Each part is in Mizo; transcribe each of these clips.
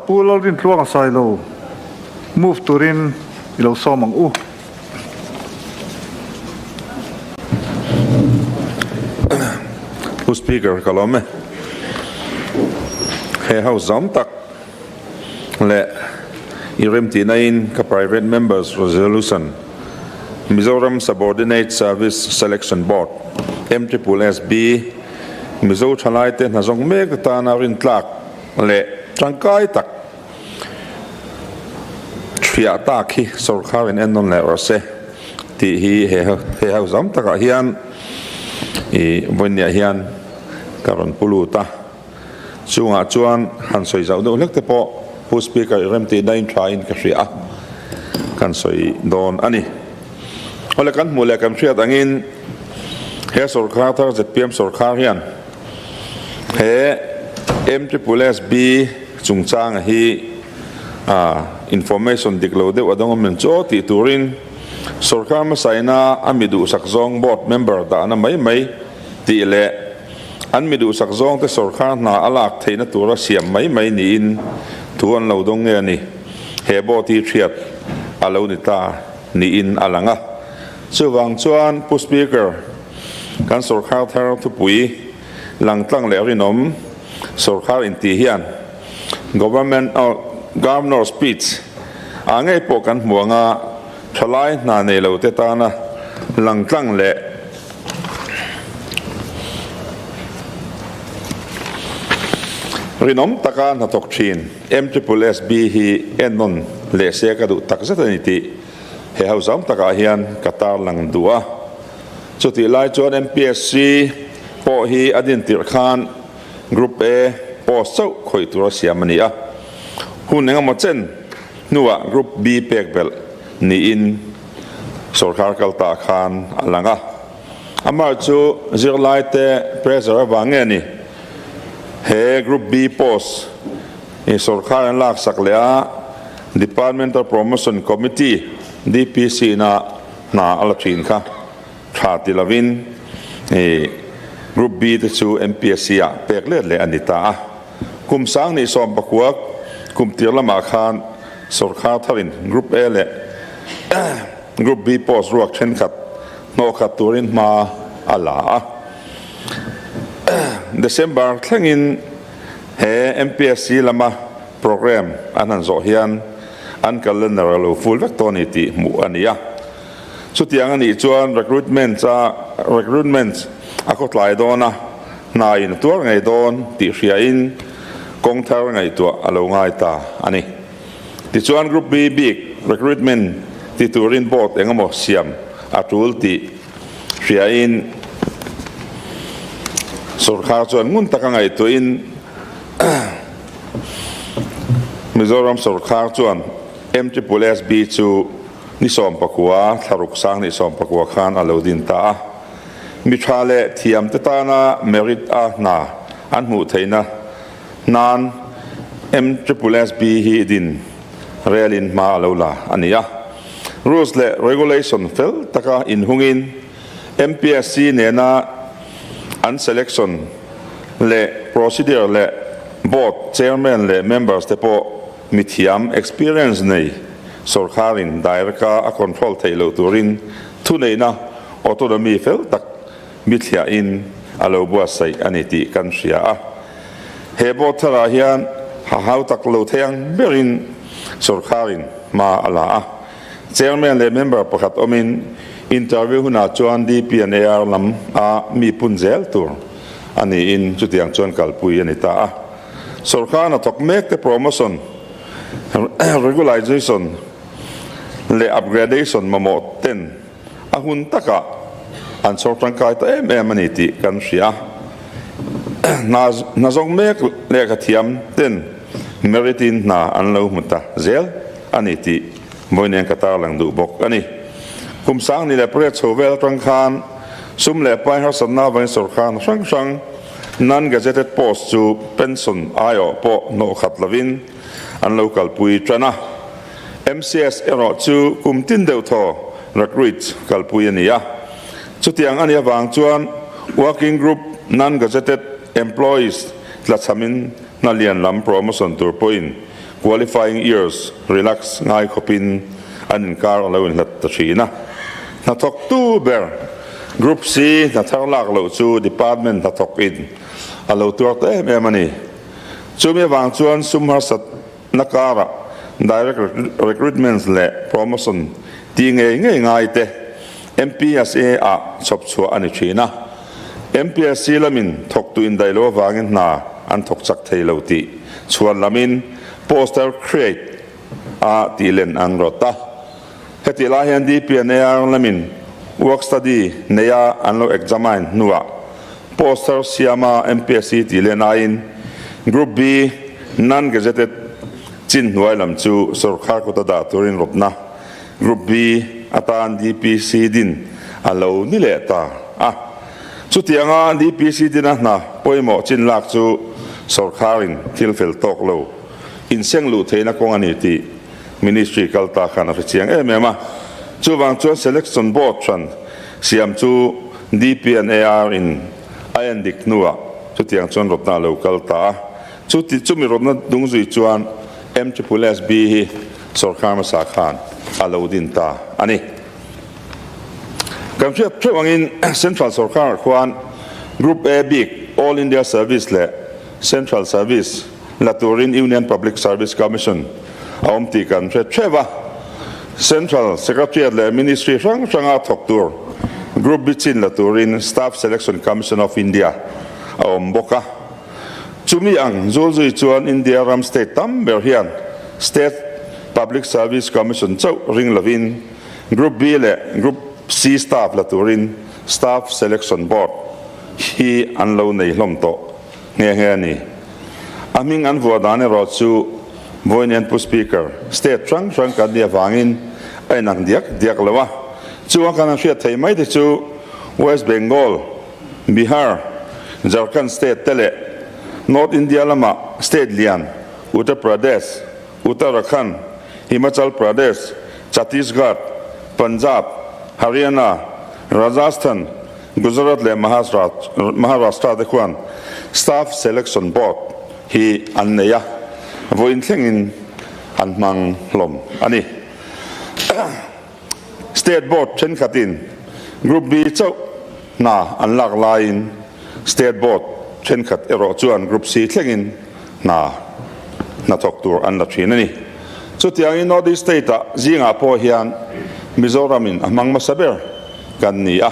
Pu Lalrintluanga Sailo move turin i lo sawm ang u. Pu Speaker, ka lawm e. He House zam tak leh i remtihna in ka Private Members Resolution, Mizoram Subordinate Service Selection Board, MSSB, Mizo thalaite hna zawng mek atana rintlak leh tangkai tak Hriah tak hi sorkar in ennawn leh rawh se tih hi he he ho zam takah hian ih vawinia hian ka rawn pu lut a. Chungah chuan han sawi zauh deuh hlek te pawh Pu Speaker i remtihna in tha in ka hria a, kan sawi dawn a ni. Awle kan hmuh leh kan hriat angin he sorkar thar zpm sorkar hian he MSSB chungchanga hi information dik lo deuh a dawng awm em chu aw tih turin sorkar hmasaina a mi duhsak zawng board member dahna mai mai tih leh an mi duhsak zawngte sorkar hna a lak theihna tura siam mai mai niin thu an lo dawng nge a ni. He board hi hriat a lo ni ta niin a lang a. Chuvang chuan Pu Speaker, kan sorkar thar thupui langtlang leh rinawm sorkar intih hian Government Governor speech ah ngei pawh kan hmu anga thalai hna nei lo te tana langtlang leh rinawm taka hnathawk thin MSSB hi ennawn leh se ka duh takzet a ni tih he hauzam takah hian ka tarlang duh a. Chutih lai chuan MPSC pawh hi a din tirh khan Group A post chauh khawih tura siam a ni a, hun engemaw chen hnuah Group B pek belh niin sawrkar kal ta khan a lang a. Amah chu zirlaite pressure avang nge ni he Group B post hi sawrkar an laksak leh a, Departmental Promotion Committee, DPC, na hna a la thin kha. Tha ti lovin i Group B te chu MPSC ah pek let leh a ni ta a. Kum sang nih sawm pakua kum tir lamah khan sawrkhar tharin Group A leh Group B post ruak thenkhat hnawhkhat turin hma a la a. December thlengin he MPSC lama program an han zawh hian an calendar a lo full vek tawh a ni tih hmuh a ni a. Chutiang a nih chuan recruitment a recruitment a khawtlai dawn a, hna in a tuar ngei dawn tih hriain kawng thar ngaihtuah a lo ngai ta a ni. Tichuan Group B bik recruitment ti turin board eng emaw siam a tul tih hriain sorkar chuan ngun taka ngaihtuahin Mizoram sorkar chuan MSSB chu Ni 14, thlaruk sang ni 14 khan a lo din ta a. Mi tha leh thiam te tana merit a hna an hmuh theihna nan MSSB hi din relin hma a lo la a ni a. Rules leh regulation fel taka inhungin MPSC nena an selection leh procedure leh board chairman leh members te pawh Mithiam experience nei sawrkharin direct-a a control theih loh turin thuneihna autonomy fel tak mithliahin a lo buatsaih a ni tih kan hria a. He board tharah hian ha hau tak lo thei ang berin sawrkharin hma a la a. Chairman leh member pakhat awmin interview hunah chuan DP and AR lam a mi pun zel tur a niin chutiang chuan kalpui a ni ta a. Sorkar hnathawk mek te promotion, regularization leh upgradation mamawh ten a hun takah an chhawr tangkai ta em em a ni tih kan hria. Hna zawng mek lehkha thiam ten merit in hna an lo hmu ta zel a ni tih vawiin ka tarlang duh bawk a ni. Kum sang ni leh pariat chho vel atang khan sum leh pai harsatna avangin sorkar hna hrang hrang Non-gazetted post chu pension aiawh pawh hnawh khat lovin an lo kalpui tan a. MCS erawh chu kum tin deuh thaw recruit kalpui a ni a. Chutiang a nih avang chuan working group non-gazetted employees tlachhamin hna lian lam promotion tur pawhin. qualifying years relax ngai khawpin an inkar a lo inhlat ta thin a. Hnathawktu ber Group C hna thar lak loh chu department hnathawk in a lo tuar ta em em a ni. Chumi avang chuan sum harsatna karah direct recruitments leh promotion tih ngei ngei ngai te MPSA ah chhawp chhuah a ni thin a. MPSC lamin thawktu indaih lo avangin hna an thawk chak thei lo tih chhuan lamin poster create a tih len an rawt a. Hetih lai hian DPNAR lamin work study neia an lo examine hnuah poster siama MPSC tih len aiin Group B non-gazetted chin hnuai lam chu sorkar kuta dah turin rawtna Group B atan DPC din a lo ni leh ta a. Chutianga DPC dina hna pawimawh chin lak chu sorkarin thil fel tawk lo inseng luh theihna kawng a ni tih Ministry kal ta khan a hre chiang em em a. Chuvang chuan Selection Board hran siam chu DPNAR in a en dik hnuah chutiang chuan rawtna a lo kal ta a. Chuti chumi rawtna dung zui chuan MSSB hi Sorkar hmasa khan a lo din ta a ni. Kan hriat theuh angin Central sorkarah khuan Group A bik All India Service leh Central Service la turin Union Public Service Commission a awm tih kan hre theuh a. Central Secretariat leh Ministry hrang hranga thawk tur Group B chin la turin Staff Selection Commission of India a awm bawk a. Chumi ang zulzui chuan India ram state tam ber hian State Public Service Commission chauh ring lovin Group B leh Group C staff la turin Staff Selection Board hi an lo nei hlawm tawh nghe nghe a ni. A hming an vuah dan erawh chu Vawiin Pu Speaker, state hrang hrang kan nih avangin a inang diak diak lo a. Chu a kan han hriat theih mai te chu West Bengal, Bihar, Jharkhand state te leh North India lama state lian Uttar Pradesh, Uttarakhand, Himachal Pradesh, Chhattisgarh, Punjab, Haryana, Rajasthan, Gujarat leh Maharashtra te khuan Staff Selection Board hi an nei a, vawiin thlengin an hmang hlawm a ni. State Board thenkhatin Group B chauh hna an lak laiin State Board thenkhat erawh chuan Group C thlengin hna hnathawk tur an la thin a ni. Chutiangin North East State-ah zingah pawh hian Mizoramin a hmang hmasa ber kan ni a.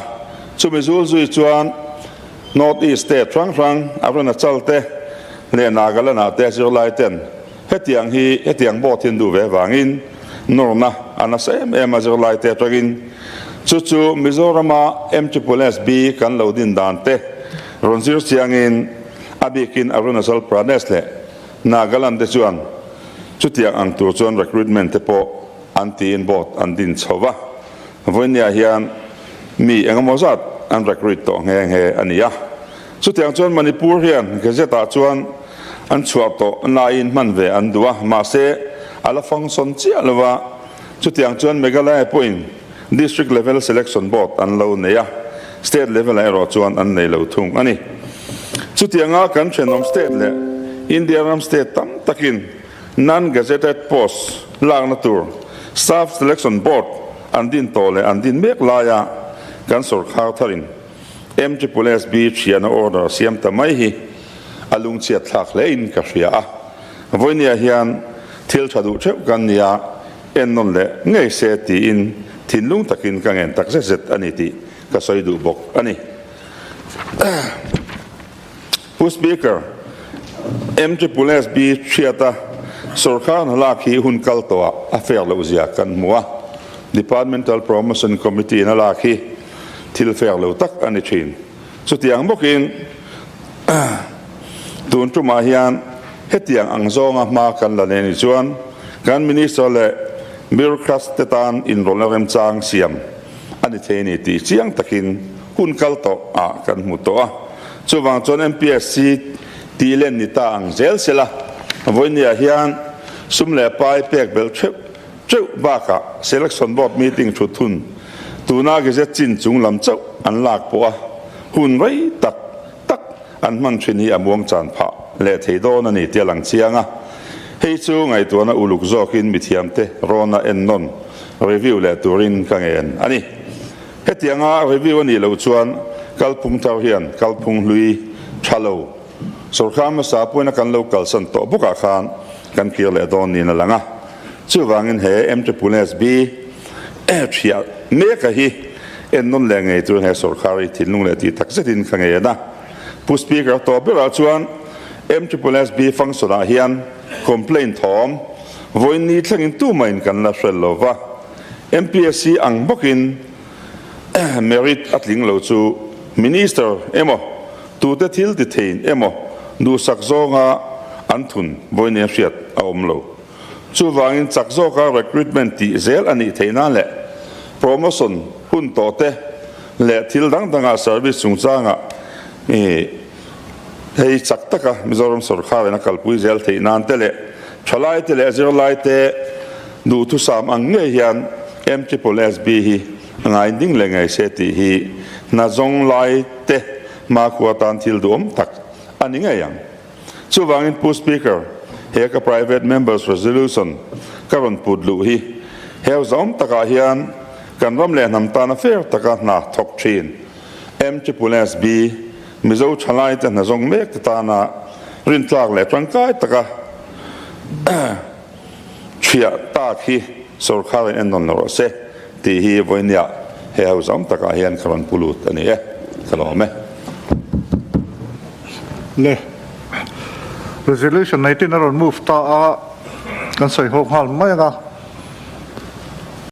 Chumi zul zui chuan North East State hrang hrang Arunachal te leh Nagaland-ah te zirlai ten Hetiang hi hetiang board hi an duh ve avangin nawrna a nasa em em a zirlai te atangin chu chu Mizorama MSSB kan lo din dan te rawn zir chiangin a bikin Arunachal Pradesh leh Nagaland te chuan chutiang ang tur chuan recruitment te pawh an tiin board an din chho va. Vawinia hian mi engemaw zat an recruit tawh nghe nghe a ni a. Chutiang chuan Manipur hian Gazette ah chuan an chhuah tawh laiin hman ve an duh a, mahse a la function chiah lo va. Chutiang chuan Meghalaya pawhin District Level Selection Board an lo nei a, State level ah erawh chuan an nei lo thung a ni. Chutianga kan thenawm state leh India ram state tam takin Non-Gazetted Post lakna tur Staff Selection Board an din tawh leh an din mek laia kan sorkar tharin MSSB thiana order siam ta mai hi a lungchhiat thlak hlein ka hria a. Vawinia hian thil tha duh theuh kan nia, ennawn leh ngei se tiin thinlung takin ka ngen tak zet zet a ni tih ka sawi duh bawk a ni. Pu Speaker, MSSB hriata sorkar hna lak hi hun kal tawhah a fair loh zia kan hmu a, Departmental Promotion Committee in a lak hi thil fair lo tak a ni thin. Chutiang bawkin tun tumah hian hetiang ang zawnga hma kan la nei ni chuan kan Minister leh Bureaucrats te tan inrawlhna remchang siam a ni thei a ni tih chiang takin hun kal tawh ah kan hmu tawh a. Chuvang chuan MPSC tih len ni ta ang zel sela, vawinia hian sum leh pai pek belh theuh teuh bakah Selection Board meeting thut hun tuna Gazette chin chung lam chauh an lak pawh a hun rei tak tak an hman thin hi a muang chan phah leh thei dawn a ni tih a lang chiang a. Hei chu ngaihtuahna uluk zawkin mithiamte rawna ennawn, review, leh turin ka ngen a ni. Hetianga review a nih loh chuan kalphung thar hian kalphung hlui tha lo sawrkar hmasa pawhin a kan lo kalsan tawh bawkah khan kan kir leh dawn niin a lang a. Chuvangin he MSSB thiah meka hi ennawn leh ngei turin he sawrkar hi thinlung leh tih tak zetin ka ngen a. Pu Speaker tawh berah chuan MSSB function ah hian complaint thawm vawiin ni thlengin tumahin kan la hrel lo va. MPSC ang bawkin merit a tling lo chu Minister emaw tute thil ti thein emaw duhsak zawnga an thun vawiin hriat a awm lo. Chuvangin chak zawka recruitment tih zel a nih theih nan leh promotion hun tawh te leh thil dang dangah service chungchangah hei chak taka Mizoram sawrkharin a kalpui zel theih nan te leh thalaite leh zirlaite duhthusam ang ngei hian MSSB hi a ngai ding leh ngei se tih hi hna zawng lai te hmakhua tan thil duhawm tak a ni ngei ang. Chuvangin Pu Speaker, he ka Private Members Resolution ka rawn put luh hi heu zawm takah hian kan ram leh hnam tana fair taka hna thawk thin MSSB Mizo thalaite hna zawng mek te tana rintlak leh tangkai taka thiah tak hi sawrkharin ennawn lo rawh se tih hi vawinia he ho zawm takah hian ka rawn pu lut a ni e. Ka lawm e. Le Resolution 19 a rawn move ta a, kan sawi ho nghal mai ang a.